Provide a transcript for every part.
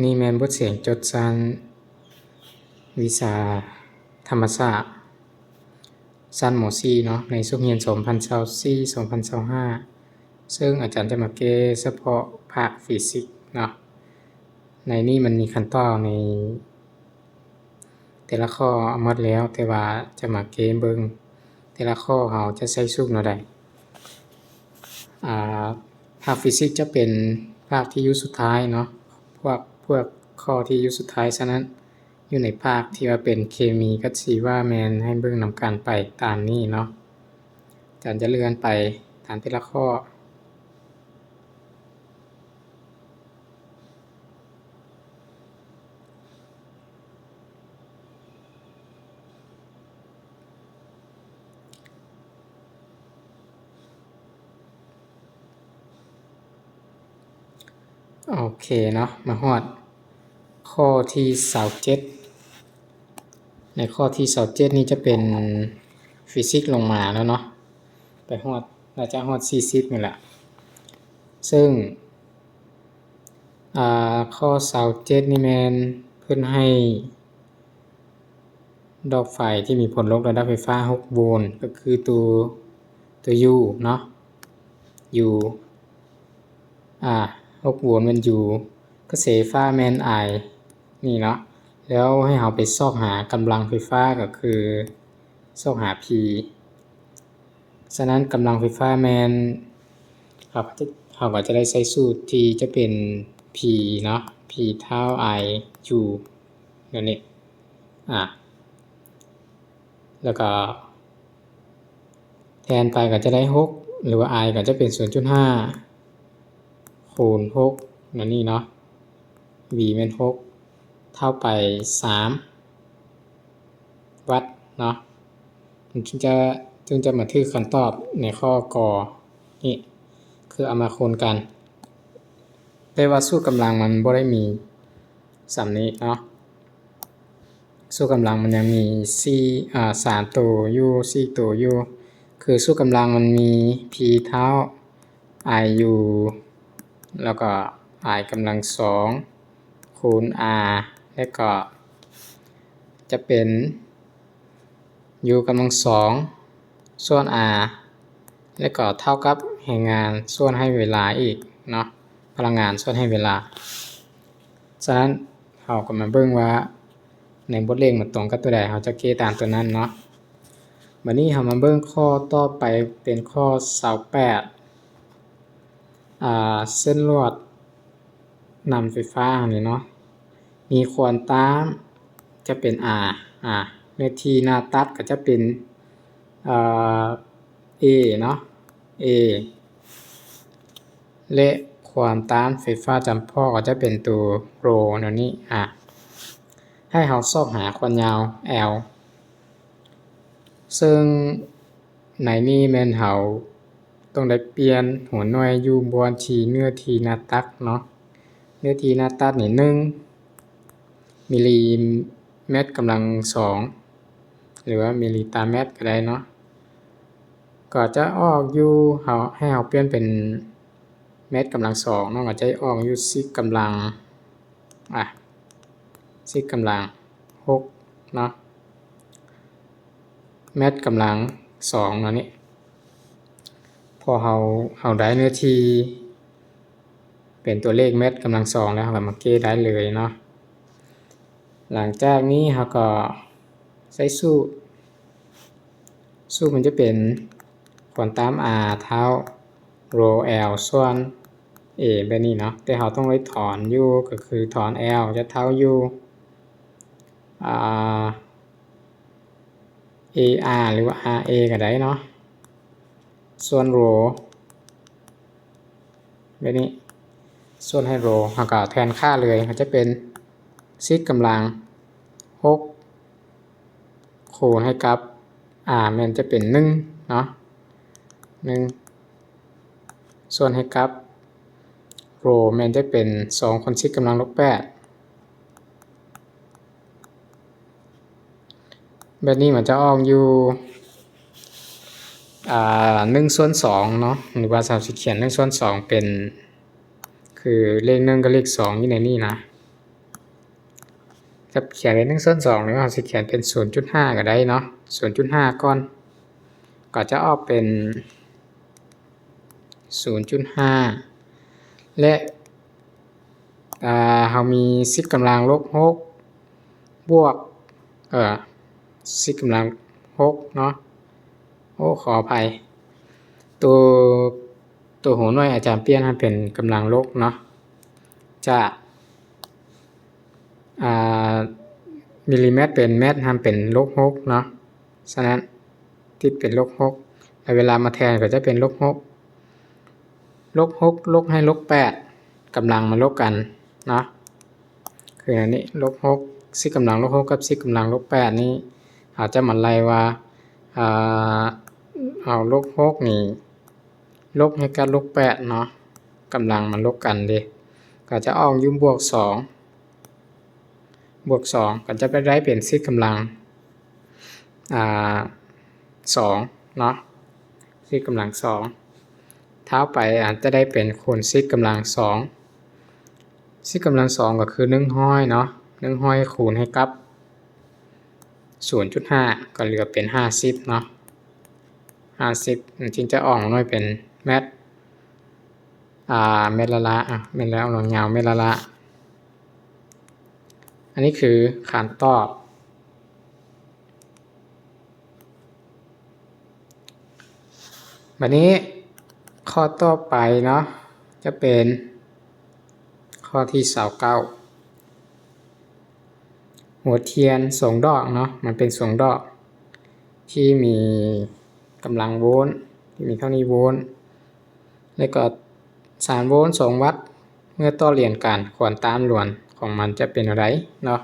ນີ້ແມ່ນບົດສຽງຈົບຊັ້ນວິຊາທຳມະຊາດ ຊັ້ນ ມ.ສີ່ ເນາະ ໃນສົກຮຽນສອງພັນຊາວສີ່ ສອງພັນຊາວຫ້າ ເຊິ່ງອາຈານຈະມາແກ້ສະເພາະພາກຟີຊິກເນາະ. ໃນນີ້ມັນມີຄຳຕອບໃນແຕ່ລະຂໍ້ໝົດແລ້ວ, ແຕ່ວ່າຈະມາແກ້ເບິ່ງແຕ່ລະຂໍ້ເຮົາຈະໃຊ້ສູດແນວໃດ. ອາ ພາກຟີຊິກຈະເປັນພາກທີ່ຢູ່ສຸດທ້າຍເນາະ. ພວກ ພວກຂໍ້ທີ່ຢູ່ສຸດທ້າຍ ສະນັ້ນ ຢູ່ໃນພາກທີ່ວ່າເປັນເຄມີ ກໍຊິວ່າແມ່ນໃຫ້ເບິ່ງນຳກັນໄປຕາມນີ້ເນາະ. ອາຈານຈະເລື່ອນໄປຕາມແຕ່ລະຂໍ້. ໂອເຄເນາະ, ມາຮອດຂໍ້ທີຊາວເຈັດ. ໃນຂໍ້ທີຊາວເຈັດນີ້ຈະເປັນຟີຊິກລົງມາແລ້ວເນາະ, ໄປຮອດ ໜ້າຈະຮອດສີ່ສິບນີ້ແຫຼະ. ເຊິ່ງ ອາ ຂໍ້ຊາວເຈັດນີ້ແມ່ນເພິ່ນໃຫ້ດອກໄຟທີ່ມີຜົນລົບລະດັບໄຟຟ້າຫົກໂວນ ກໍຄືຕົວ ຕົວ U ເນາະ, U ອາ ຫົກໂວນແມ່ນ U, ກະແສໄຟຟ້າແມ່ນ I ນີ້ເນາະ. ແລ້ວໃຫ້ເຮົາໄປຊອກຫາກຳລັງໄຟຟ້າ ກໍຄືຊອກຫາ P. ສະນັ້ນກຳລັງໄຟຟ້າແມ່ນ ເຮົາກໍຈະ ເຮົາກໍຈະໄດ້ໃຊ້ສູດທີ່ຈະເປັນ P ເນາະ, P ເທົ່າ I U ແນວນີ້ ອາ ແລ້ວກໍແທນໄປກໍຈະໄດ້ຫົກ ຫຼືວ່າ I ກໍຈະເປັນສູນຈຸດຫ້າ ຄູນຫົກ ແນວນີ້ເນາະ, V ແມ່ນຫົກ ເທົ່າໄປສາມວັດເນາະ. ມັນຈຶ່ງຈະ ຈຶ່ງຈະມາຖືກຄຳຕອບໃນຂໍ້ ກ ນີ້ ຄືເອົາມາຄູນກັນ. ແຕ່ວ່າສູດກຳລັງມັນບໍ່ໄດ້ມີສ່ຳນີ້ເນາະ, ສູດກຳລັງມັນຍັງມີສີ່ ອາ ສາມໂຕຢູ່ ສີ່ໂຕຢູ່. ຄືສູດກຳລັງມັນມີ P ເທົ່າ I U ແລ້ວກໍ I ກຳລັງສອງຄູນ R ແລ້ວກໍຈະເປັນ U ກຳລັງສອງສ່ວນ R ແລ້ວກໍເທົ່າກັບແຮງງານສ່ວນໃຫ້ເວລາອີກເນາະ, ພະລັງງານສ່ວນໃຫ້ເວລາ. ສະນັ້ນເຮົາກໍມາເບິ່ງວ່າໃນບົດເລກມັນຕົງກັບຕົວໃດ, ເຮົາຈະແກ້ຕາມຕົວນັ້ນເນາະ. ບັດນີ້ເຮົາມາເບິ່ງຂໍ້ຕໍ່ໄປເປັນຂໍ້ຊາວແປດ ອາ ເສັ້ນລວດນຳໄຟຟ້ານີ້ເນາະ, ມີຄວາມຕ້ານຈະເປັນ R ອາ ເນື້ອທີ່ໜ້າຕັດກໍຈະເປັນ ເອີ A ເນາະ A ແລະ ຄວາມຕ້ານໄຟຟ້າຈຳເພາະກໍຈະເປັນໂຕ rho ແນວນີ້ ອາ ໃຫ້ເຮົາຊອກຫາຄວາມຍາວ L ເຊິ່ງໃນນີ້ແມ່ນເຮົາຕ້ອງໄດ້ປ່ຽນຫົວໜ່ວຍຢູ່ບ່ອນທີ່ເນື້ອທີ່ໜ້າຕັດເນາະ, ເນື້ອທີ່ໜ້າຕັດນີ້ ໜຶ່ງມິລລີແມັດກຳລັງສອງ ຫຼືວ່າມິລລີຕາແມັດກໍໄດ້ເນາະ, ກໍຈະອອກຢູ່ ເຮົາ ໃຫ້ເຮົາປ່ຽນເປັນແມັດກຳລັງສອງເນາະ, ກໍຈະອອກຢູ່ສິບກຳລັງ ອາ ສິບກຳລັງຫົກເນາະ, ແມັດກຳລັງສອງເນາະນີ້. ພໍເຮົາ ເຮົາໄດ້ເນື້ອທີ່ເປັນຕົວເລກແມັດກຳລັງສອງແລ້ວ ເຮົາກໍມາແກ້ໄດ້ເລີຍເນາະ. ຫຼັງຈາກນີ້ເຮົາກໍໃຊ້ສູດ, ສູດມັນຈະເປັນຄວາມຕ້ານ R ເທົ່າ rho L ສ່ວນ A ແບບນີ້ເນາະ, ແຕ່ເຮົາຕ້ອງໄດ້ຖອນຢູ່ ກໍຄືຖອນ L ຈະເທົ່າຢູ່ ອາ AR ຫຼືວ່າ RA ກໍໄດ້ເນາະ, ສ່ວນ rho ແບບນີ້ ສ່ວນໃຫ້ rho ເຮົາກໍແທນຄ່າເລີຍ, ມັນຈະເປັນສິບກຳລັງຫົກ ຄູນໃຫ້ກັບ R ແມ່ນຈະເປັນໜຶ່ງເນາະ ໜຶ່ງ ສ່ວນໃຫ້ກັບ rho ແມ່ນຈະເປັນສອງຄູນສິບກຳລັງລົບແປດ. ແບບນີ້ມັນຈະອອກຢູ່ ອາ ໜຶ່ງສ່ວນສອງເນາະ, ຫຼືວ່າເຮົາຊິຂຽນໜຶ່ງສ່ວນສອງເປັນ ຄືເລກໜຶ່ງກັບເລກສອງຢູ່ໃນນີ້ນະ. ຈະຂຽນເປັນໜຶ່ງສ່ວນສອງ ຫຼືເຮົາຊິຂຽນເປັນສູນຈຸດຫ້າກໍໄດ້ເນາະ, ສູນຈຸດຫ້າກ່ອນ ກໍຈະອອກເປັນສູນຈຸດຫ້າ ແລະ ອ່າ ເຮົາມີສິບກຳລັງລົບຫົກ ບວກ ເອີ ສິບກຳລັງຫົກເນາະ. ໂອ້ ຂໍອະໄພ, ໂຕ ໂຕຫົວໜ່ວຍອາຈານປ່ຽນໃຫ້ເປັນກຳລັງລົບເນາະ, ຈາກ ອ່າ ມິລລີແມັດເປັນແມັດ ໃຫ້ເປັນລົບຫົກເນາະ. ສະນັ້ນ ຕິດເປັນລົບຫົກ ແລະ ເວລາມາແທນກໍຈະເປັນລົບຫົກ ລົບຫົກ ລົບໃຫ້ລົບແປດ ກຳລັງມາລົບກັນເນາະ. ຄືອັນນີ້ ລົບຫົກ ສິບກຳລັງລົບຫົກ ກັບ ສິບກຳລັງລົບແປດນີ້ ເຮົາຈະມາໄລ່ວ່າ ເອີ ເອົາລົບຫົກນີ້ລົບໃຫ້ກັບລົບແປດເນາະ, ກຳລັງມາລົບກັນເດ້ ກໍຈະອອກຢູ່ບວກສອງ ບວກສອງ ກໍຈະໄປໄດ້ເປັນສິບກຳລັງ ອ່າ ສອງເນາະ, ສິບກຳລັງສອງ ທາວໄປອາດຈະໄດ້ເປັນຄູນສິບກຳລັງສອງ, ສິບກຳລັງສອງກໍຄືໜຶ່ງຮ້ອຍເນາະ, ໜຶ່ງຮ້ອຍຄູນໃຫ້ກັບສູນຈຸດຫ້າ ກໍເຫຼືອເປັນຫ້າສິບເນາະ, ຫ້າສິບ ມັນຈຶ່ງຈະອອກມາໜ່ວຍເປັນແມັດ ອ່າ ແມັດລະລະ ອ່າ ແມ່ນແລ້ວ ລອງຍາວແມັດລະລະ. ອັນນີ້ຄືຄຳຕອບ. ບັດນີ້ຂໍ້ຕໍ່ໄປເນາະ ຈະເປັນຂໍ້ທີຊາວເກົ້າ ຫົວທຽນສອງດອກເນາະ, ມັນເປັນສອງດອກທີ່ມີກຳລັງໂວນ ທີ່ມີເທົ່ານີ້ໂວນ ແລ້ວກໍສາມໂວນສອງວັດ ເມື່ອຕໍ່ລຽນກັນ ຄວາມຕ້ານລວມຂອງມັນຈະເປັນແນວໃດເນາະ.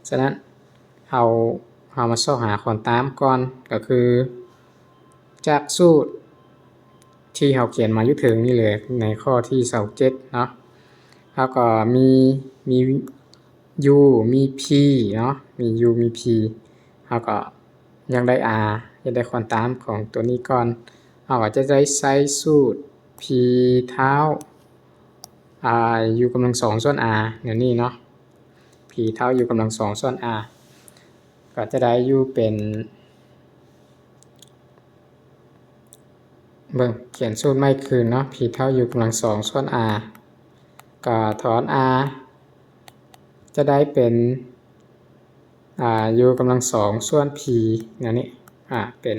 ສະນັ້ນ ເຮົາ ເຮົາມາຊອກຫາຄວາມຕ້ານກ່ອນ ກໍຄືຈາກສູດທີ່ເຮົາຂຽນມາຢູ່ເທິງນີ້ເລີຍ ໃນຂໍ້ທີຊາວເຈັດເນາະ, ເຮົາກໍມີ ມີ u ມີ p ເນາະ, ມີ u ມີ p ເຮົາກໍຢາກໄດ້ r ຢາກໄດ້ຄວາມຕ້ານຂອງຕົວນີ້ກ່ອນ, ເຮົາກໍຈະໄດ້ໃຊ້ສູດ p ເທົ່າ ອ່າ u ກຳລັງສອງສ່ວນ r ແນວນີ້ເນາະ, p ເທົ່າ u ກຳລັງສອງສ່ວນ r ກໍຈະໄດ້ຢູ່ເປັນ ເບິ່ງ ຂຽນສູດໃໝ່ຄືນເນາະ, p ເທົ່າ u ກຳລັງສອງສ່ວນ r ກໍຖອນ r ຈະໄດ້ເປັນ ອ່າ u ກຳລັງສອງສ່ວນ p ແນວນີ້ ອ່າ ເປັນ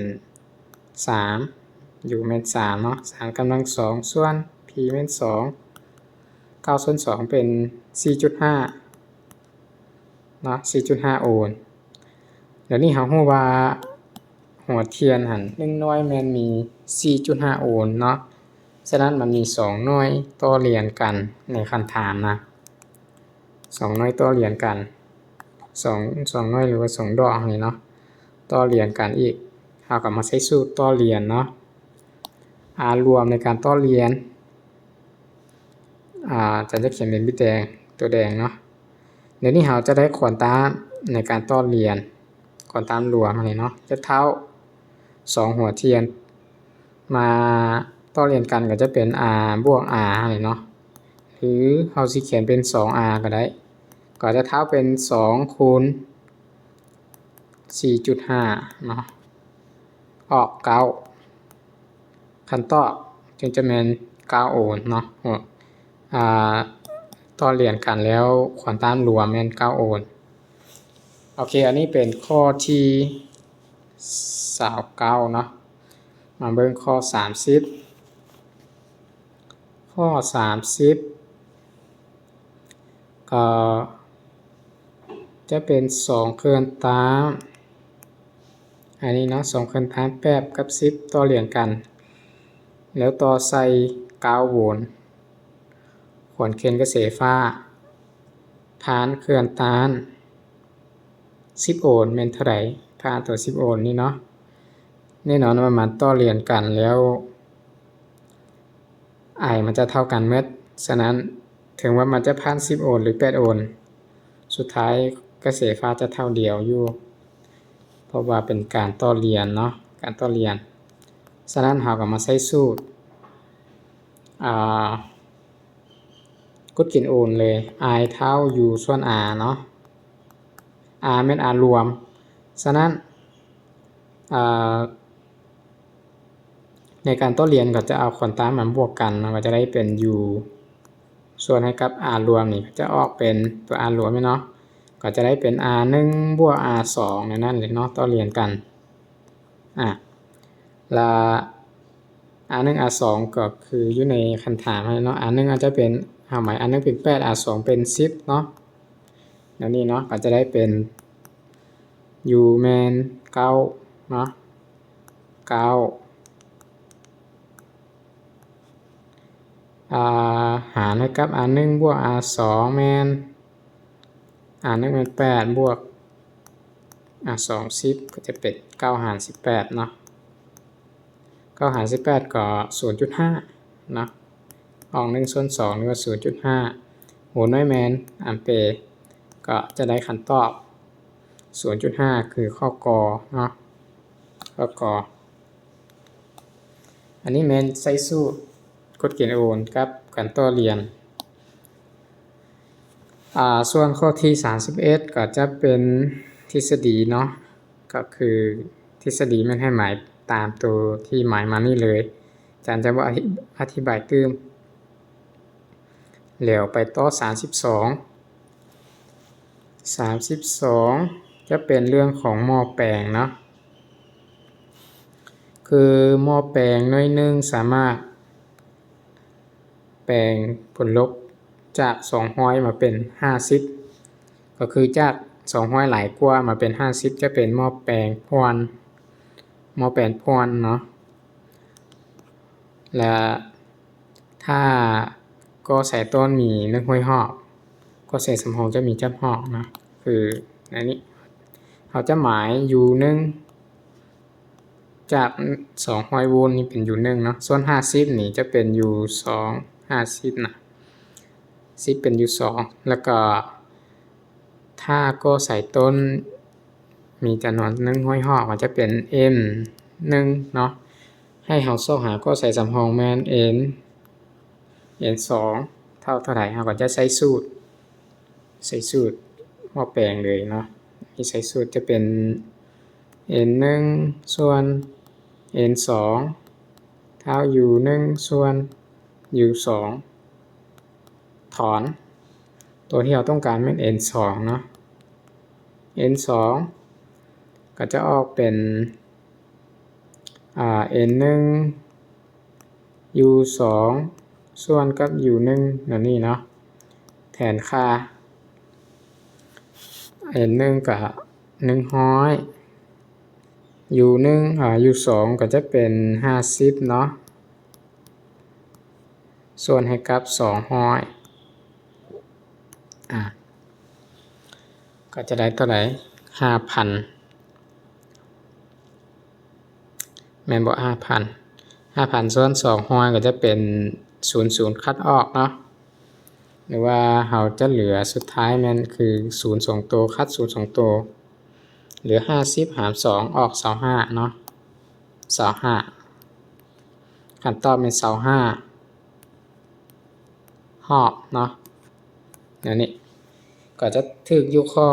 ສາມ u ແມ່ນສາມເນາະ, ສາມກຳລັງສອງສ່ວນ p ແມ່ນສອງ ເກົ້າສ່ວນສອງເປັນສີ່ຈຸດຫ້າເນາະ, ສີ່ຈຸດຫ້າໂອນ. ດຽວນີ້ເຮົາຮູ້ວ່າຫົວທຽນຫັ້ນ ໜຶ່ງໜ່ວຍແມ່ນມີສີ່ຈຸດຫ້າໂອນເນາະ, ສະນັ້ນມັນມີສອງໜ່ວຍຕໍ່ລຽນກັນໃນຄຳຖາມນະ, ສອງໜ່ວຍຕໍ່ລຽນກັນ ສອງ ສອງໜ່ວຍ ຫຼືວ່າສອງດອກນີ້ເນາະ ຕໍ່ລຽນກັນອີກ, ເຮົາກໍມາໃຊ້ສູດຕໍ່ລຽນເນາະ, r ລວມໃນການຕໍ່ລຽນ ອ່າ ອາຈານຈະຂຽນເປັນບິດແດງ ຕົວແດງເນາະ. ດຽວນີ້ເຮົາຈະໄດ້ຄວາມຕ້ານໃນການຕໍ່ລຽນ ຄວາມຕ້ານລວມນີ້ເນາະ ຈະເທົ່າສອງຫົວທຽນມາຕໍ່ລຽນກັນ ກໍຈະເປັນ r ບວກ r ນີ້ເນາະ, ຫຼືເຮົາຊິຂຽນເປັນສອງ r ກໍໄດ້, ກໍຈະເທົ່າເປັນສອງຄູນສີ່ຈຸດຫ້າເນາະ ອອກເກົ້າ. ຄຳຕອບຈຶ່ງຈະແມ່ນເກົ້າໂອນເນາະ, ອ່າ ຕໍ່ລຽນກັນແລ້ວຄວາມຕ້ານລວມແມ່ນເກົ້າໂອນ. ໂອເຄ ອັນນີ້ເປັນຂໍ້ທີຊາວເກົ້າເນາະ. ມາເບິ່ງຂໍ້ສາມສິບ ຂໍ້ສາມສິບ ກໍຈະເປັນສອງເຄື່ອງຕາມ ອັນນີ້ເນາະ, ສອງເຄື່ອງຕາມແປດກັບສິບຕໍ່ລຽນກັນ ແລ້ວຕໍ່ໃສ່ເກົ້າໂວນ, ຄວນເຄັນກະແສໄຟຟ້າຜ່ານເຄື່ອງຕ້ານສິບໂອນແມ່ນເທົ່າໃດ? ຜ່ານຕົວສິບໂອນນີ້ເນາະ, ແນ່ນອນວ່າມັນຕໍ່ລຽນກັນແລ້ວ I ມັນຈະເທົ່າກັນໝົດ. ສະນັ້ນ ເຖິງວ່າມັນຈະຜ່ານສິບໂອນ ຫຼື ແປດໂອນ, ສຸດທ້າຍກະແສໄຟຟ້າຈະເທົ່າດຽວຢູ່, ເພາະວ່າເປັນການຕໍ່ລຽນເນາະ, ການຕໍ່ລຽນ. ສະນັ້ນ ເຮົາກໍມາໃຊ້ສູດ ອ່າ ກົດເກນໂອນເລີຍ, I ເທົ່າ U ສ່ວນ R ເນາະ. R ແມ່ນ R ລວມ. ສະນັ້ນ ເອີ ໃນການຕໍ່ລຽນກໍຈະເອົາຄວາມຕ່າງມາບວກກັນເນາະ ກໍຈະໄດ້ເປັນ U ສ່ວນໃຫ້ກັບ R ລວມນີ້ ກໍຈະອອກເປັນຕົວ R ລວມເນາະ ກໍຈະໄດ້ເປັນ R ໜຶ່ງ ບວກ R ສອງ ແນວນັ້ນເລີຍເນາະ ຕໍ່ລຽນກັນ. ອາ ລະ R ໜຶ່ງ R ສອງ ກໍຄືຢູ່ໃນຄັນຖາມຫັ້ນເນາະ R ໜຶ່ງອາດຈະເປັນ ເຮົາໝາຍ R ໜຶ່ງເປັນແປດ R ສອງເປັນສິບເນາະ ແນວນີ້ເນາະ ກໍຈະໄດ້ເປັນ U ແມ່ນເກົ້າເນາະ ເກົ້າ ອາ ຫານໃຫ້ກັບ R ໜຶ່ງ ບວກ R ສອງ ແມ່ນ R ໜຶ່ງແມ່ນແປດ ບວກ R ສອງສິບ ກໍຈະເປັນເກົ້າຫານສິບແປດເນາະ ເກົ້າຫານສິບແປດກໍສູນຈຸດຫ້າເນາະ ອອກໜຶ່ງສ່ວນສອງ ຫຼືວ່າສູນຈຸດຫ້າ ໂຫນດ້ວຍແມ່ນອຳເປ ກໍຈະໄດ້ຄຳຕອບສູນຈຸດຫ້າ ຄືຂໍ້ ກ ເນາະ ຂໍ້ ກ. ອັນນີ້ແມ່ນໃຊ້ສູດກົດເກນໂອນກັບການຕໍ່ລຽນ. ອາ ສ່ວນຂໍ້ທີສາມສິບເອັດ ກໍຈະເປັນທິດສະດີເນາະ ກໍຄືທິດສະດີແມ່ນໃຫ້ໝາຍຕາມໂຕທີ່ໝາຍມານີ້ເລີຍ ອາຈານຈະບໍ່ອະທິ ອະທິບາຍຕື່ມ. ແລ້ວໄປຕໍ່ສາມສິບສອງ ສາມສິບສອງ ຈະເປັນເລື່ອງຂອງໝໍ້ແປງເນາະ ຄືໝໍ້ແປງໜ່ວຍໜຶ່ງສາມາດແປງຜົນລົບຈາກສອງຮ້ອຍມາເປັນຫ້າສິບ ກໍຄືຈາກສອງຮ້ອຍຫຼາຍກວ່າມາເປັນຫ້າສິບ ຈະເປັນໝໍ້ແປງພວນ ໝໍ້ແປງພວນເນາະ ແລະ ຖ້າກໍໃສ່ຕົ້ນມີໜຶ່ງຮ້ອຍຮອບ ກໍໃສ່ສຳຮອງຈະມີຈັກຮອບເນາະ ຄືອັນນີ້ ເຮົາຈະໝາຍ U ໜຶ່ງ ຈາກສອງຮ້ອຍໂວນນີ້ເປັນ U ໜຶ່ງເນາະ ສ່ວນຫ້າສິບນີ້ຈະເປັນ U ສອງ ຫ້າສິບນະ ສິບເປັນ U ສອງ ແລ້ວກໍ ຖ້າກໍໃສ່ຕົ້ນມີຈຳນວນໜຶ່ງຮ້ອຍຮອບ ກໍຈະເປັນ N ໜຶ່ງເນາະ ໃຫ້ເຮົາຊອກຫາກໍໃສ່ສຳຮອງແມ່ນ N N ສອງ ເທົ່າເທົ່າໃດ ເຮົາກໍຈະໃສ່ສູດ ໃສ່ສູດໝໍ້ແປງເລີຍເນາະ ນີ້ໃສ່ສູດຈະເປັນ N ໜຶ່ງ ສ່ວນ N ສອງ ເທົ່າ U ໜຶ່ງ ສ່ວນ U ສອງ ຖອນ ຕົວທີ່ເຮົາຕ້ອງການແມ່ນ N ສອງເນາະ N ສອງ ກໍຈະອອກເປັນ ອາ N ໜຶ່ງ U ສອງ ສ່ວນກັບ U ໜຶ່ງ ແນວນີ້ເນາະ ແທນຄ່າ N ໜຶ່ງ ກໍໜຶ່ງຮ້ອຍ U ໜຶ່ງ ອາ U ສອງ ກໍຈະເປັນຫ້າສິບເນາະ ສ່ວນໃຫ້ກັບສອງຮ້ອຍ ອາ ກໍຈະໄດ້ເທົ່າໃດ ຫ້າພັນ ແມ່ນບໍ່ ຫ້າພັນ ຫ້າພັນສ່ວນສອງຮ້ອຍ ກໍຈະເປັນສູນ ສູນຄັດອອກເນາະ ຫຼືວ່າເຮົາຈະເຫຼືອສຸດທ້າຍແມ່ນຄືສູນສອງໂຕ ຄັດສູນສອງໂຕ ເຫຼືອຫ້າສິບຫານສອງອອກຊາວຫ້າເນາະ ຊາວຫ້າ ຄຳຕອບແມ່ນຊາວຫ້າຮອບເນາະ ແນວນີ້ ກໍຈະຖືກຢູ່ຂໍ້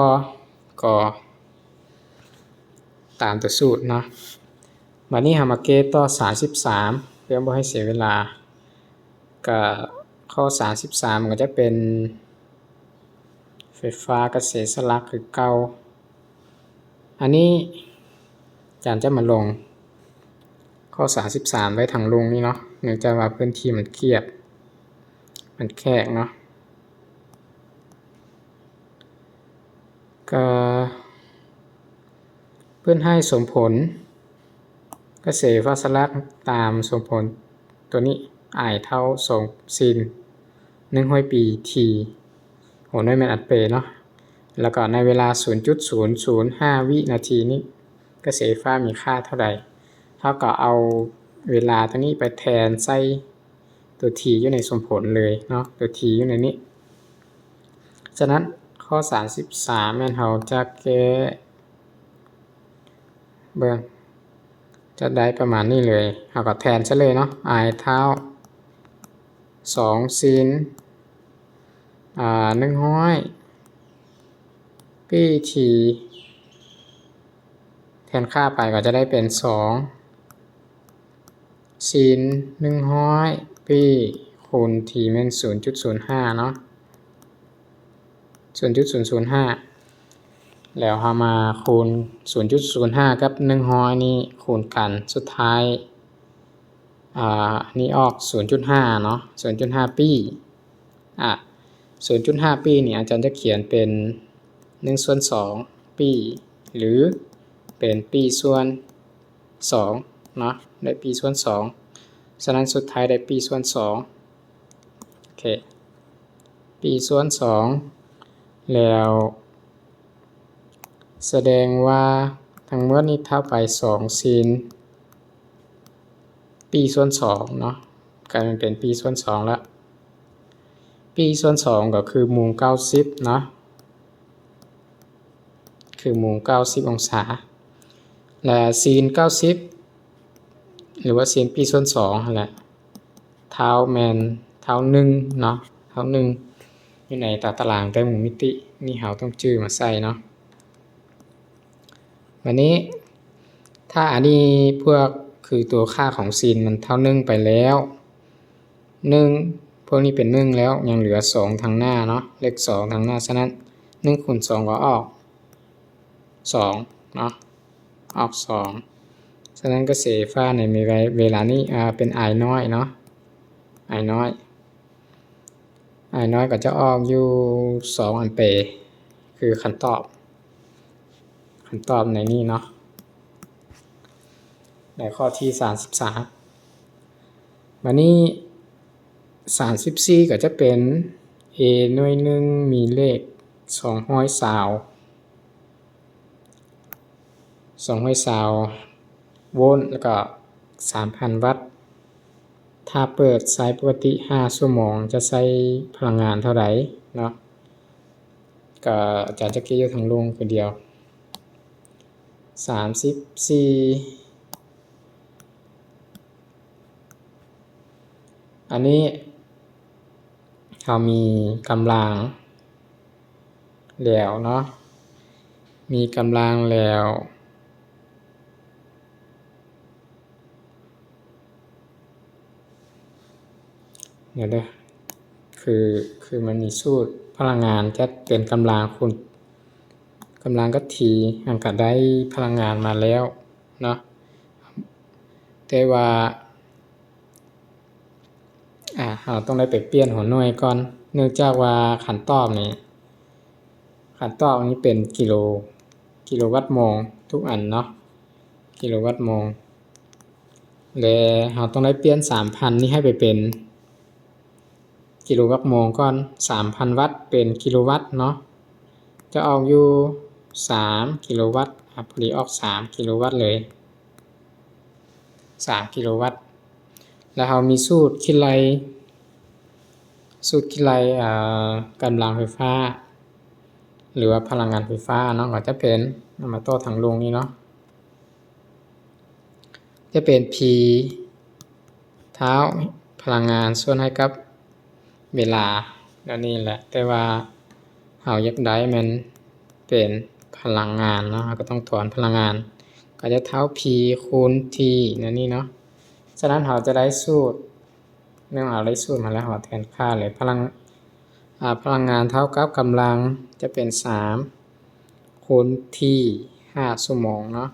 ກ ຕາມຕົວສູດເນາະ ບາດນີ້ເຮົາມາແກ້ຕໍ່ສາມສິບສາມ ເພື່ອບໍ່ໃຫ້ເສຍເວລາ ກະຂໍ້ສາມສິບສາມ ມັນກໍຈະເປັນໄຟຟ້າກະເສນສະຫຼັກຄືເກົ່າ ອັນນີ້ອາຈານຈະມາລົງຂໍ້ສາມສິບສາມໄວ້ທາງລຸ່ມນີ້ເນາະ ເນື່ອງຈາກວ່າພື້ນທີ່ມັນຄຽບ ມັນແຄບເນາະ ກະ ເພິ່ນໃຫ້ສົມຜົນກະແສໄຟຟ້າສະຫຼັກຕາມສົມຜົນຕົວນີ້ I ເທົ່າສອງ ຊິນ ໜຶ່ງຮ້ອຍປີ T ໂຫນດ້ວຍແມັດອັດເປເນາະ ແລ້ວກໍໃນເວລາ ສູນຈຸດສູນສູນຫ້າ ວິນາທີນີ້ ກະແສໄຟຟ້າມີຄ່າເທົ່າໃດ ເຮົາກໍເອົາເວລາຕົວນີ້ໄປແທນໃສ່ ຕົວ T ຢູ່ໃນສົມຜົນເລີຍເນາະ ຕົວ T ຢູ່ໃນນີ້ ສະນັ້ນ ຂໍ້ສາມສິບສາມ ແມ່ນເຮົາຈະແກ້ເບິ່ງ ຈະໄດ້ປະມານນີ້ເລີຍ ເຮົາກໍແທນໃສ່ເລີຍເນາະ I ເທົ່າ ສອງ ຊິນ ອາ ໜຶ່ງຮ້ອຍ ເປັ T ແທນຄ່າໄປກໍຈະໄດ້ເປັນສອງ sin ໜຶ່ງຮ້ອຍ T ຄູນ T ແມ່ນສູນຈຸດສູນຫ້າເນາະ ສູນຈຸດສູນສູນຫ້າ ແລ້ວເຮົາມາຄູນສູນຈຸດສູນຫ້າກັບໜຶ່ງຮ້ອຍນີ້ຄູນກັນ ສຸດທ້າຍ ອ່າ ນີ້ອອກສູນຈຸດຫ້າເນາະ ສູນຈຸດຫ້າ T ອ່າ ສູນຈຸດຫ້າ T ນີ້ອາຈານຈະຂຽນເປັນໜຶ່ງສ່ວນສອງ T ຫຼື ເປັນ T ສ່ວນສອງເນາະ ໄດ້ T ສ່ວນສອງ ສະນັ້ນສຸດທ້າຍໄດ້ T ສ່ວນສອງ ໂອເຄ T ສ່ວນສອງ ແລ້ວ ສະແດງວ່າທັງໝົດນີ້ເທົ່າໄປສອງ sin T ສ່ວນສອງເນາະ ກາຍເປັນ T ສ່ວນສອງລະ T ສ່ວນສອງກໍຄືມຸມເກົ້າສິບເນາະ ຄືມຸມເກົ້າສິບອົງສາ ແລະ sin ເກົ້າສິບ ຫຼືວ່າ sin T ສ່ວນສອງຫັ້ນແຫຼະ ເທົ່າແມ່ນ ເທົ່າໜຶ່ງເນາະ ເທົ່າໜຶ່ງ ຢູ່ໃນຕາຕະລາງແຕ່ມຸມມິຕິ ນີ້ເຮົາຕ້ອງຈື່ມາໃສ່ເນາະ ບາດນີ້ ຖ້າອັນນີ້ພວກຄືຕົວຄ່າຂອງ sin ມັນເທົ່າໜຶ່ງໄປແລ້ວ ໜຶ່ງ ພວກນີ້ເປັນໜຶ່ງແລ້ວ ຍັງເຫຼືອສອງທາງໜ້າເນາະ ເລກສອງທາງໜ້າ ສະນັ້ນ ໜຶ່ງຄູນສອງກໍອອກສອງເນາະ ອອກສອງ ສະນັ້ນກະແສໄຟຟ້າໃນເວລານີ້ ອ່າ ເປັນ I ນ້ອຍເນາະ I ນ້ອຍ I ນ້ອຍກໍຈະອອກຢູ່ສອງແອມເປ ຄືຄຳຕອບ ຄຳຕອບໃນນີ້ເນາະ ໃນຂໍ້ທີສາມສິບສາມ ບາດນີ້ ສາມສິບສີ່ ກໍຈະເປັນ A ໜ່ວຍໜຶ່ງມີເລກສອງຮ້ອຍຊາວ ສອງຮ້ອຍຊາວໂວນ ແລ້ວກໍສາມພັນວັດ ຖ້າເປີດໃຊ້ປົກກະຕິຫ້າຊົ່ວໂມງ ຈະໃຊ້ພະລັງງານເທົ່າໃດເນາະ ກໍອາຈານຈະກຽດຢູ່ທາງລຸ່ມຄືດຽວ ສາມສິບສີ່ ອັນນີ້ເຮົາມີກຳລັງແລ້ວເນາະ ມີກຳລັງແລ້ວ ດຽວເດີ ຄື ຄືມັນມີສູດພະລັງງານຈະເປັນກຳລັງຄູນ ກຳລັງກັບ T ມັນກະໄດ້ພະລັງງານມາແລ້ວເນາະ ແຕ່ວ່າ ອ່າ ເຮົາຕ້ອງໄດ້ໄປປ່ຽນຫົວໜ່ວຍກ່ອນ ເນື່ອງຈາກວ່າຄຳຕອບນີ້ ຄຳຕອບນີ້ເປັນກິໂລ ກິໂລວັດໂມງທຸກອັນເນາະ ກິໂລວັດໂມງ ແລະ ເຮົາຕ້ອງໄດ້ປ່ຽນສາມພັນນີ້ໃຫ້ໄປເປັນ ກິໂລວັດໂມງກ່ອນ ສາມພັນວັດເປັນກິໂລວັດເນາະ ຈະອອກຢູ່ສາມກິໂລວັດ ອ່າ ພໍດີອອກສາມກິໂລວັດເລີຍ ສາມກິໂລວັດ ແລ້ວເຮົາມີສູດຄິດໄລ່ ສູດຄິດໄລ່ ອ່າ ກຳລັງໄຟຟ້າ ຫຼືວ່າພະລັງງານໄຟຟ້າເນາະ ກໍຈະເປັນ ເອົາມາຕໍ່ທາງລຸ່ມນີ້ເນາະ ຈະເປັນ P ທ້າວພະລັງງານສ່ວນໃຫ້ກັບເວລາ ແນວນີ້ແຫຼະ ແຕ່ວ່າເຮົາຢາກໄດ້ແມ່ນເປັນພະລັງງານເນາະ ເຮົາກໍຕ້ອງຖອນພະລັງງານ ກໍຈະເທົ່າ P ຄູນ T ແນວນີ້ເນາະ ສະນັ້ນເຮົາຈະໄດ້ສູດ ເມື່ອເຮົາໄດ້ສູດມາແລ້ວ ເຮົາແທນຄ່າເລີຍ ພະລັງ ອ່າ ພະລັງງານເທົ່າກັບກຳລັງ ຈະເປັນສາມຄູນ T ຫ້າຊົ່ວໂມງເນາະ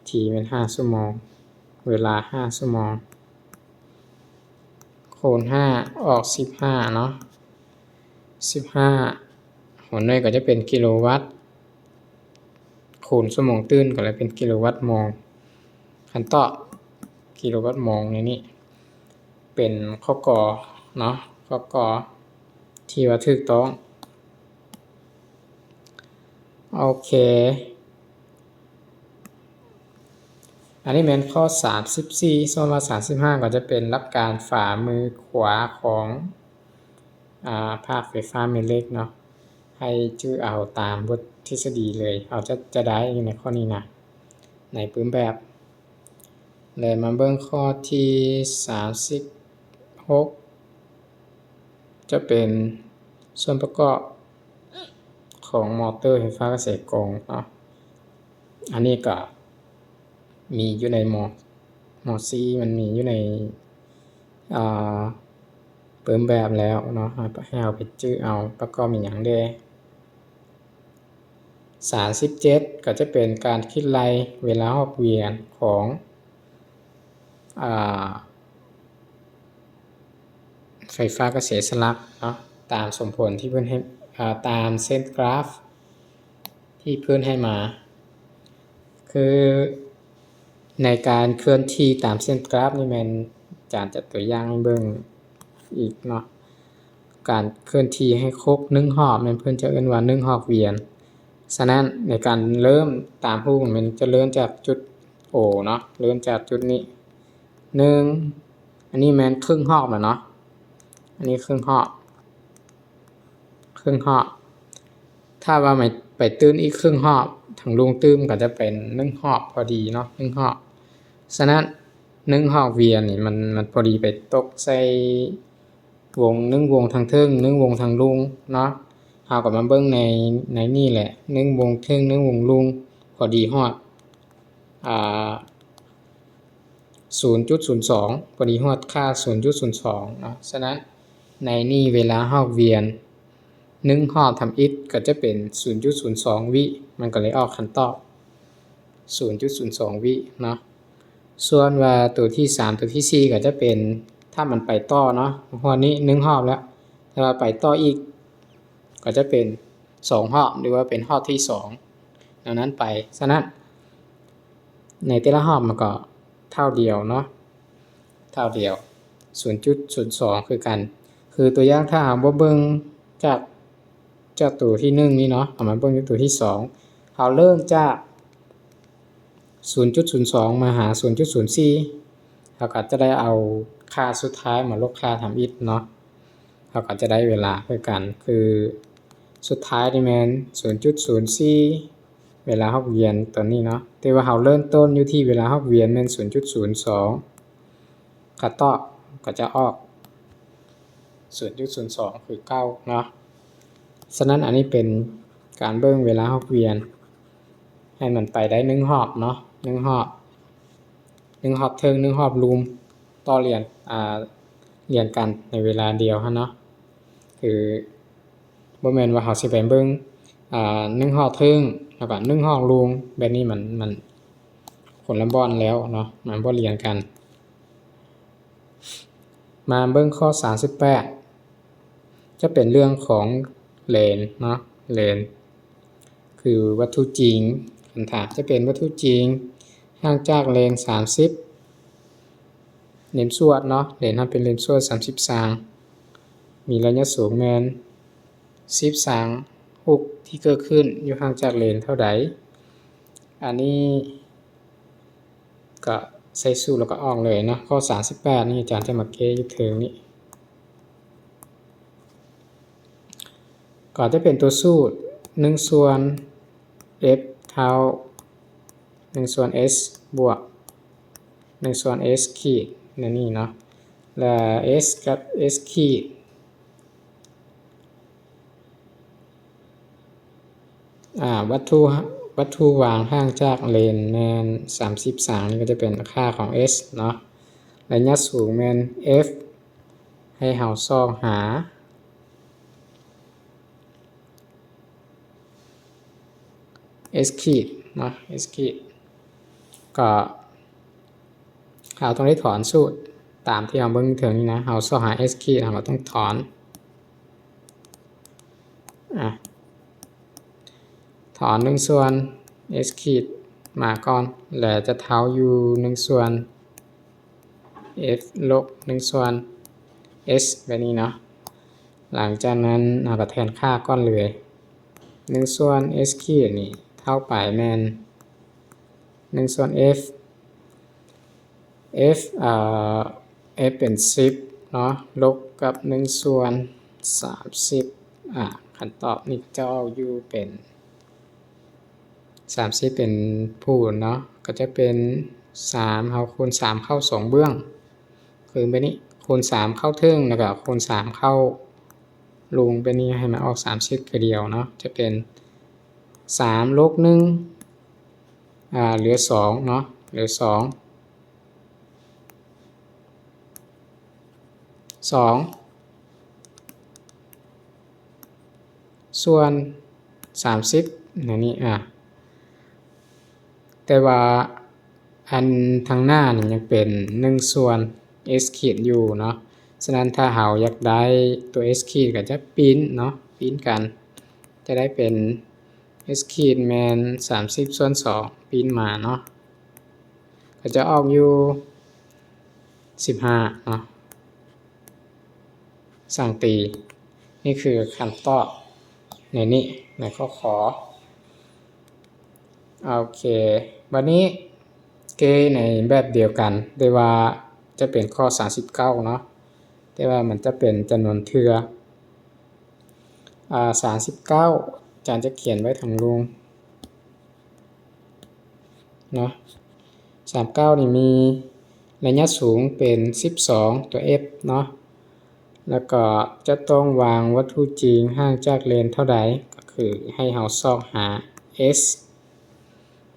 T ແມ່ນຫ້າຊົ່ວໂມງ ເວລາຫ້າຊົ່ວໂມງ ຄູນຫ້າ ອອກສິບຫ້າເນາະ ສິບຫ້າ ຫົວໜ່ວຍກໍຈະເປັນກິໂລວັດ ຄູນຊົ່ວໂມງຕື່ນກໍເລີຍເປັນກິໂລວັດໂມງ ຄຳຕອບ ກິໂລວັດໂມງໃນນີ້ ເປັນຂໍ້ ກ ເນາະ ຂໍ້ ກ ທີ່ວ່າຖືກຕ້ອງ ໂອເຄ ອັນນີ້ແມ່ນຂໍ້ສາມສິບສີ່ ສ່ວນວ່າສາມສິບຫ້າກໍຈະເປັນຫຼັກການຝາມືຂວາຂອງ ອ່າ ພາກໄຟຟ້າແມ່ເຫຼັກເນາະ ໃຫ້ຈື່ເອົາຕາມບົດທິດສະດີເລີຍ ເຮົາຈະ ຈະໄດ້ຢູ່ໃນຂໍ້ນີ້ນະ ໃນປຶ້ມແບບ ແລະ ມາເບິ່ງຂໍ້ທີສາມສິບຫົກ ຈະເປັນສ່ວນປະກອບ ຂ ຂອງມໍເຕີໄຟຟ້າກະແສກົງເນາະ. ອັນນີ້ກໍມີຢູ່ໃນມໍ ມໍສີ່ ມັນມີຢູ່ໃນ ອ່າ ປຶ້ມແບບແລ້ວເນາະ ໃຫ້ເຮົາໄປຈື່ເອົາ ປະກອບມີຫຍັງແດ່. ສາມສິບເຈັດ ກໍຈະເປັນການຄິດໄລ່ເວລາຮອບວຽນຂອງ ອ່າ ໄຟຟ້າກະແສສະຫຼັກເນາະ ຕາມສົມຜົນທີ່ເພິ່ນໃຫ້ ເອີ ຕາມເສັ້ນກຣາຟທີ່ເພິ່ນໃຫ້ມາ. ຄືໃນການເຄື່ອນທີ່ຕາມເສັ້ນກຣາຟນີ້ແມ່ນ ອາຈານຈັດຕົວຢ່າງໃຫ້ເບິ່ງອີກເນາະ. ການເຄື່ອນທີ່ໃຫ້ຄົບໜຶ່ງຮອບແມ່ນເພິ່ນຈະເອີ້ນວ່າໜຶ່ງຮອບວຽນ. ສະນັ້ນໃນການເລີ່ມຕາມຮູບແມ່ນຈະເລີ່ມຈາກຈຸດ O ເນາະ ເລີ່ມຈາກຈຸດນີ້ ໜຶ່ງ ອັນນີ້ແມ່ນເຄິ່ງຮອບແລ້ວເນາະ ອັນນີ້ເຄິ່ງຮອບ ເຄິ່ງຮອບ. ຖ້າວ່າໄປຕື່ມອີກເຄິ່ງຮອບ ທາງລຸງຕື່ມກໍຈະເປັນໜຶ່ງຮອບພໍດີເນາະ ໜຶ່ງຮອບ. ສະນັ້ນໜຶ່ງຮອບວຽນນີ້ ມັນ ມັນພໍດີໄປຕົກໃສ່ວົງ ໜຶ່ງວົງທາງເທິງ ໜຶ່ງວົງທາງລຸ່ມເນາະ. ເຮົາກໍມາເບິ່ງໃນ ໃນນີ້ແຫຼະ ໜຶ່ງວົງເທິງ ໜຶ່ງວົງລຸ່ມ ພໍດີຮອດ ອ່າ ສູນຈຸດສູນສອງ ພໍດີຮອດຄ່າສູນຈຸດສູນສອງເນາະ. ສະນັ້ນໃນນີ້ເວລາຮອບວຽນໜຶ່ງຮອບທຳອິດກໍຈະເປັນສູນຈຸດສູນສອງວິ ມັນກໍເລີຍອອກຄຳຕອບສູນຈຸດສູນສອງວິເນາະ. ສ່ວນວ່າໂຕທີສາມ ໂຕທີສີ່ກໍຈະເປັນ ຖ້າມັນໄປຕໍ່ເນາະ ຮອດນີ້ໜຶ່ງຮອບແລ້ວ ແຕ່ວ່າໄປຕໍ່ອີກກໍຈະເປັນສອງຮອບ ຫຼືວ່າເປັນຮອບທີສອງ ແນວນັ້ນໄປ. ສະນັ້ນ ໃນແຕ່ລະຮອບມັນກໍເທົ່າດຽວເນາະ ເທົ່າດຽວ ສູນຈຸດສູນສອງຄືກັນ. ຄືຕົວຢ່າງ ຖ້າເຮົາບໍ່ເບິ່ງຈາກ ຈາກໂຕທີໜຶ່ງນີ້ເນາະ ເຮົາມາເບິ່ງຢູ່ໂຕທີສອງ ເຮົາເລີ່ມຈາກສູນຈຸດສູນສອງມາຫາສູນຈຸດສູນສີ່ ເຮົາກໍຈະໄດ້ເອົາຄ່າສຸດທ້າຍມາລົບຄ່າທຳອິດເນາະ ເຮົາກໍຈະໄດ້ເວລາຄືກັນ ຄືສຸດທ້າຍນີ້ແມ່ນສູນຈຸດສູນສີ່ ເວລາຮອບວຽນຕົວນີ້ເນາະ ແຕ່ວ່າເຮົາເລີ່ມຕົ້ນຢູ່ທີ່ເວລາຮອບວຽນແມ່ນສູນຈຸດສູນສອງ ຄຳຕອບກໍຈະອອກສູນຈຸດສູນສອງຄືເກົ່າເນາະ. ສະນັ້ນອັນນີ້ເປັນການເບິ່ງເວລາຮອບວຽນ ໃຫ້ມັນໄປໄດ້ໜຶ່ງຮອບເນາະ ໜຶ່ງຮອບ ໜຶ່ງຮອບເທິງ ໜຶ່ງຮອບລຸ່ມ ຕໍ່ລຽນ ອ່າ ລຽນກັນໃນເວລາດຽວຫັ້ນເນາະ. ຄື ບໍ່ແມ່ນວ່າເຮົາຊິໄປເບິ່ງ ອ່າ ໜຶ່ງຮອບເທິງ ແລ້ວກໍໜຶ່ງຮອບລຸ່ມ ແບບນີ້ມັນ ມັນຄົນລະບ່ອນແລ້ວເນາະ ມັນບໍ່ລຽນກັນ. ມາເບິ່ງຂໍ້ສາມສິບແປດ ຈະເປັນເລື່ອງຂອງເລນເນາະ ເລນ ຄືວັດຖຸຈິງ ຄັນຖາມຈະເປັນວັດຖຸຈິງ ຫ່າງຈາກເລນສາມສິບ ເລນສວດເນາະ ເລນຫັ້ນເປັນເລນສວດສາມສິບສາງ ມີໄລຍະສູງແມ່ນສິບສາງ ຮຸກທີ່ເກີດຂຶ້ນຢູ່ຫ່າງຈາກເລນເທົ່າໃດ? ອັນນີ້ກໍໃສ່ສູດແລ້ວກໍອອກເລີຍເນາະ. ຂໍ້ສາມສິບແປດນີ້ອາຈານຈະມາແກ້ຢູ່ເທິງນີ້ ກໍຈະເປັນຕົວສູດ ໜຶ່ງສ່ວນ F ເທົ່າ ໜຶ່ງສ່ວນ S ບວກ ໜຶ່ງສ່ວນ S ຂີດ ແນວນີ້ເນາະ ແລະ S ກັບ S ຂີດ ອ່າ ວັດຖຸ ວັດຖຸວາງຫ່າງຈາກເລນແມ່ນສາມສິບສາງ ນີ້ກໍຈະເປັນຄ່າຂອງ S ເນາະ ໄລຍະສູງແມ່ນ F ໃຫ້ເຮົາຊອກຫາ S ຂີດເນາະ S ຂີດ ກໍເຮົາຕ້ອງໄດ້ຖອນສູດຕາມທີ່ເຮົາເບິ່ງເທິງນີ້ນະ ເຮົາຊອກຫາ S ຂີດ ເຮົາກໍຕ້ອງຖອນ ອ່າ ຖອນໜຶ່ງສ່ວນ S ຂີດມາກ່ອນ ແລະ ຈະເທົ່າຢູ່ໜຶ່ງສ່ວນ F ລົບໜຶ່ງສ່ວນ S ແບບນີ້ເນາະ. ຫຼັງຈາກນັ້ນເຮົາກໍແທນຄ່າກ່ອນເລີຍ ໜຶ່ງສ່ວນ S ຂີດນີ້ເທົ່າໄປແມ່ນໜຶ່ງສ່ວນ F F ເອີ F ເປັນສິບເນາະ ລົບກັບໜຶ່ງສ່ວນສາມສິບ ອາ ຄຳຕອບນີ້ຈະອອກຢູ່ເປັນ ສາມສິບເປັນພູນເນາະ ກໍຈະເປັນສາມ ເຮົາຄູນສາມເຂົ້າສອງເບື້ອງ ຄືແບບນີ້ ຄູນສາມເຂົ້າເທິງ ແລ້ວກໍຄູນສາມເຂົ້າລຸ່ມ ແບບນີ້ໃຫ້ມັນອອກສາມສິບຄືດຽວເນາະ ຈະເປັນ ສາມລົບໜຶ່ງ ອ່າ ເຫຼືອສອງເນາະ ເຫຼືອສອງ ສອງສ່ວນສາມສິບ ແນວນີ້ ອ່າ ແຕ່ວ່າອັນທາງໜ້ານີ້ຍັງເປັນໜຶ່ງສ່ວນ s ຂີດຢູ່ເນາະ. ສະນັ້ນຖ້າເຮົາຢາກໄດ້ຕົວ s ຂີດກໍຈະປິ່ນເນາະ ປິ່ນກັນ ຈະໄດ້ເປັນ s ຂີດແມ່ນສາມສິບສ່ວນສອງ ປິ່ນມາເນາະ ກໍຈະອອກຢູ່ສິບຫ້າເນາະ ສັງຕີ. ນີ້ຄືຄຳຕອບໃນນີ້ ໃນຂໍ້ ຂ. ໂອເຄ ບັດນີ້ g ໃນແບບດຽວກັນ ແຕ່ວ່າຈະເປັນຂໍ້ສາມສິບເກົ້າເນາະ ແຕ່ວ່າມັນຈະເປັນຈຳນວນເທື່ອ ອ່າ ສາມສິບເກົ້າ ອາຈານຈະຂຽນໄວ້ທາງລຸ່ມເນາະ. ສາມສິບເກົ້ານີ້ມີໄລຍະສູງເປັນສິບສອງ ຕົວ f ເນາະ ແລ້ວກໍຈະຕ້ອງວາງວັດຖຸຈິງຫ່າງຈາກເລນເທົ່າໃດ ກໍຄືໃຫ້ເຮົາຊອກຫາ s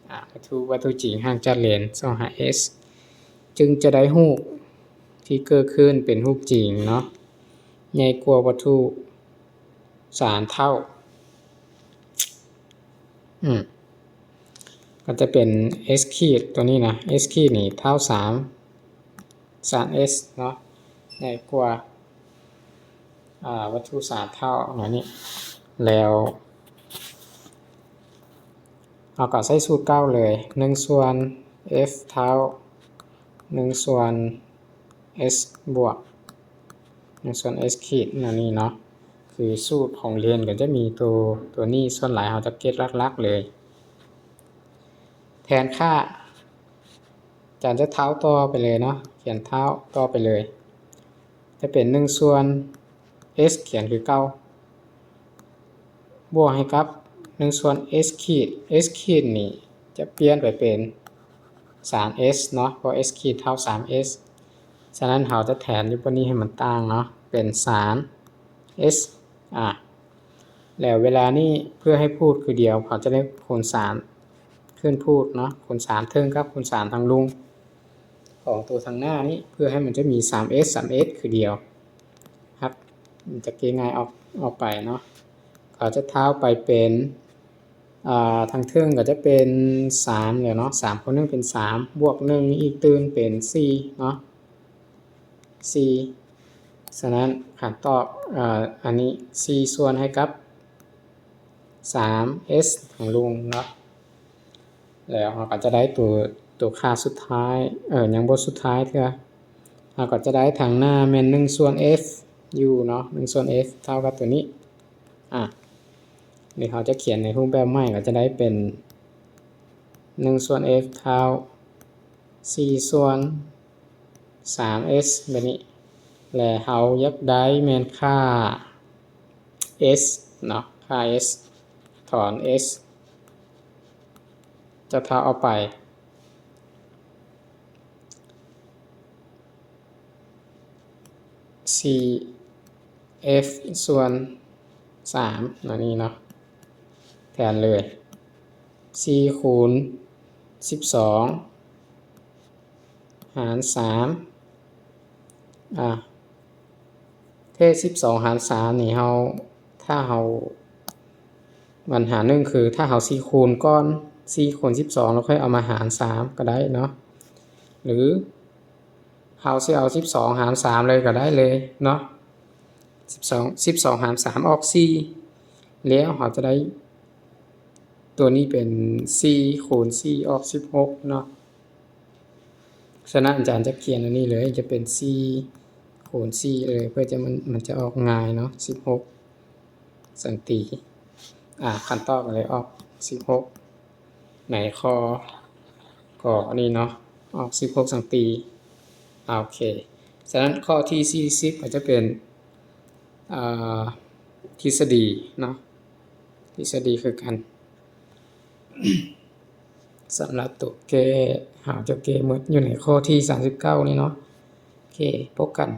ອ່າ ວັດຖຸ ວັດຖຸຈິງຫ່າງຈາກເລນ ຊອກຫາ s ຈຶ່ງຈະໄດ້ຮູບທີ່ເກີດຂຶ້ນເປັນຮູບຈິງເນາະ ໃຫຍ່ກວ່າວັດຖຸສາມເທົ່າ ອືມ ກໍຈະເປັນ s ຂີດຕົວນີ້ນະ s ຂີດນີ້ເທົ່າສາມ ສາມ s ເນາະ ໃຫຍ່ກວ່າ ອ່າ ວັດຖຸສາມເທົ່າ ແນວນີ້ ແລ້ວເຮົາກໍໃຊ້ສູດເກົ່າເລີຍ ໜຶ່ງສ່ວນ f ເທົ່າໜຶ່ງສ່ວນ s ບວກໜຶ່ງສ່ວນ s ຂີດ ແນວນີ້ເນາະ. ຄືສູດຂອງເລນກໍຈະມີຕົວ ຕົວນີ້ ສ່ວນຫຼາຍເຮົາຈະເກັດຫຼັກໆເລີຍ ແທນຄ່າ ອາຈານຈະເທົ່າຕໍ່ໄປເລີຍເນາະ ຂຽນເທົ່າຕໍ່ໄປເລີຍ ຈະເປັນໜຶ່ງສ່ວນ s ຂຽນຄືເກົ່າ ບວກໃຫ້ກັບໜຶ່ງສ່ວນ s ຂີດ s ຂີດນີ້ຈະປ່ຽນໄປເປັນສາມ s ເນາະ ເພາະ s ຂີດເທົ່າສາມ s. ສະນັ້ນເຮົາຈະແທນຢູ່ບ່ອນນີ້ໃຫ້ມັນຕ່າງເນາະ ເປັນສາມ s ອາ ແລ້ວເວລານີ້ເພື່ອໃຫ້ພູດຄືດຽວ ເຮົາຈະໄດ້ຄູນສາມຂຶ້ນພູດເນາະ ຄູນສາມເທິງກັບຄູນສາມທາງລຸ່ມຂອງຕົວທາງໜ້ານີ້ ເພື່ອໃຫ້ມັນຈະມີສາມ s ສາມ s ຄືດຽວ ຮັບ ມັນຈະແກ້ງ່າຍອອກ ອອກໄປເນາະ ເຮົາຈະເທົ່າໄປເປັນ ອ່າ ທາງເທິງກໍຈະເປັນສາມແລ້ວເນາະ ສາມຄູນໜຶ່ງເປັນສາມ ບວກໜຶ່ງອີກຕື່ມເປັນສີ່ເນາະ ສີ່ ສະນັ້ນຄຳຕອບ ເອີ ອັນນີ້ ສີ່ສ່ວນໃຫ້ກັບສາມ s ທາງລຸ່ມເນາະ ແລ້ວເຮົາກໍຈະໄດ້ຕົວ ຕົວຄ່າສຸດທ້າຍ ເອີ ຍັງບໍ່ສຸດທ້າຍເທື່ອ ເຮົາກໍຈະໄດ້ທາງໜ້າແມ່ນໜຶ່ງສ່ວນ f ຢູ່ເນາະ ໜຶ່ງສ່ວນ f ເທົ່າກັບຕົວນີ້ ອາ ນີ້ເຮົາຈະຂຽນໃນຮູບແບບໃໝ່ ກໍຈະໄດ້ເປັນໜຶ່ງສ່ວນ f ເທົ່າສີ່ສ່ວນສາມ s ແບບນີ້ ແລະ ເຮົາຢາກໄດ້ແມ່ນຄ່າ s ເນາະ ຄ່າ s ຖອນ s ຈະເທົ່າອອກໄປ ສີ່ f ສ່ວນສາມ ອັນນີ້ເນາະ ແທນເລີຍ ສີ່ຄູນສິບສອງຫານສາມ ອາ ເທດສິບສອງຫານສາມນີ້ ເຮົາ ຖ້າເຮົາ ບັນຫາໜຶ່ງຄື ຖ້າເຮົາຊິຄູນກ່ອນ ສີ່ຄູນສິບສອງ ແລ້ວຄ່ອຍເອົາມາຫານສາມກໍໄດ້ເນາະ ຫຼື ເຮົາຊິເອົາສິບສອງຫານສາມເລີຍກໍໄດ້ເລີຍເນາະ ສິບສອງ ສິບສອງຫານສາມອອກສີ່ ແລ້ວເຮົາຈະໄດ້ ຕົວນີ້ເປັນສີ່ຄູນສີ່ອອກສິບຫົກເນາະ ສະນັ້ນອາຈານຈະຂຽນອັນນີ້ເລີຍ ຈະເປັນສີ່ຄູນສີ່ເລີຍ ເພື່ອຈະ ມັນ ມັນຈະອອກງ່າຍເນາະ ສິບຫົກສັງຕີ ອາ ຄຳຕອບກໍເລີຍອອກສິບຫົກ ໃນຂໍ້ ກໍອັນນີ້ເນາະ ອອກສິບຫົກສັງຕີ ອາ ໂອເຄ ສະນັ້ນຂໍ້ທີສີ່ສິບກໍຈະເປັນ ອ່າ ທິດສະດີເນາະ ທິດສະດີຄືກັນ ສຳລັບຕົວແກ້ ເຮົາຈະແກ້ໝົດຢູ່ໃນຂໍ້ທີສາມສິບເກົ້ານີ້ເນາະ ໂອເຄ ພົບກັນ